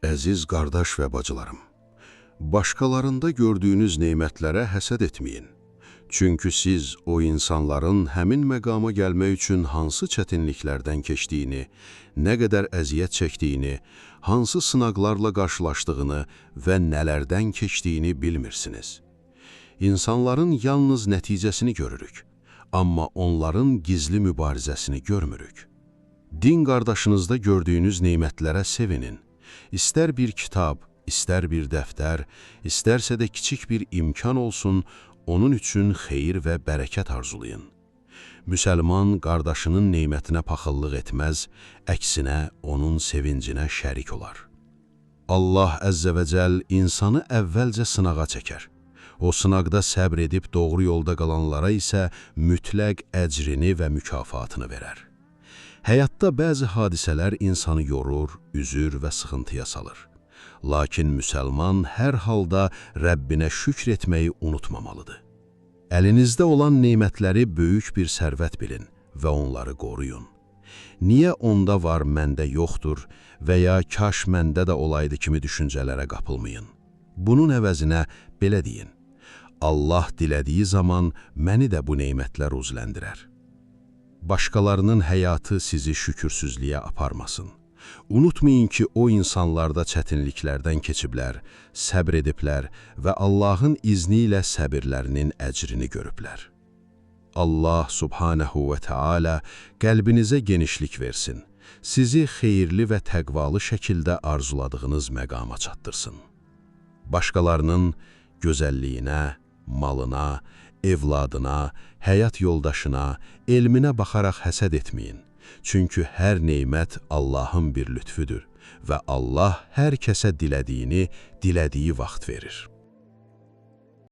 Əziz qardaş və bacılarım, başqalarında gördüyünüz nemətlərə həsəd etməyin. Çünki siz o insanların həmin məqama gəlmək üçün hansı çətinliklərdən keçdiyini, nə qədər əziyyət çəkdiyini, hansı sınaqlarla qarşılaşdığını və nələrdən keçdiyini bilmirsiniz. İnsanların yalnız nəticəsini görürük, amma onların gizli mübarizəsini görmürük. Din qardaşınızda gördüyünüz nemətlərə sevinin. İstər bir kitab, istər bir dəftər, istərsə də kiçik bir imkan olsun, onun üçün xeyir və bərəkət arzulayın. Müsəlman qardaşının nemətinə paxıllıq etməz, əksinə onun sevincinə şərik olar. Allah Əzzə və Cəl insanı əvvəlcə sınağa çəkər. O sınaqda səbr edib doğru yolda qalanlara isə mütləq əcrini və mükafatını verər. Həyatda bəzi hadisələr insanı yorur, üzür və sıxıntıya salır. Lakin müsəlman hər halda Rəbbinə şükr etməyi unutmamalıdır. Əlinizdə olan nemətləri böyük bir sərvət bilin və onları qoruyun. Niyə onda var, məndə yoxdur və ya kaş məndə də olaydı kimi düşüncələrə qapılmayın. Bunun əvəzinə belə deyin: Allah dilədiyi zaman məni də bu nemətlər uzləndirər. Başqalarının həyatı sizi şükürsüzlüyə aparmasın. Unutmayın ki, o insanlar da çətinliklərdən keçiblər, səbr ediblər və Allahın izni ilə səbirlərinin əcrini görüblər. Allah Subhanahu və Teala qəlbinizə genişlik versin, sizi xeyirli və təqvalı şəkildə arzuladığınız məqama çatdırsın. Başqalarının gözəlliyinə, malına, evladına, həyat yoldaşına, elminə baxaraq həsəd etməyin. Çünki hər nemət Allahın bir lütfüdür və Allah hər kəsə dilədiyini dilədiyi vaxt verir.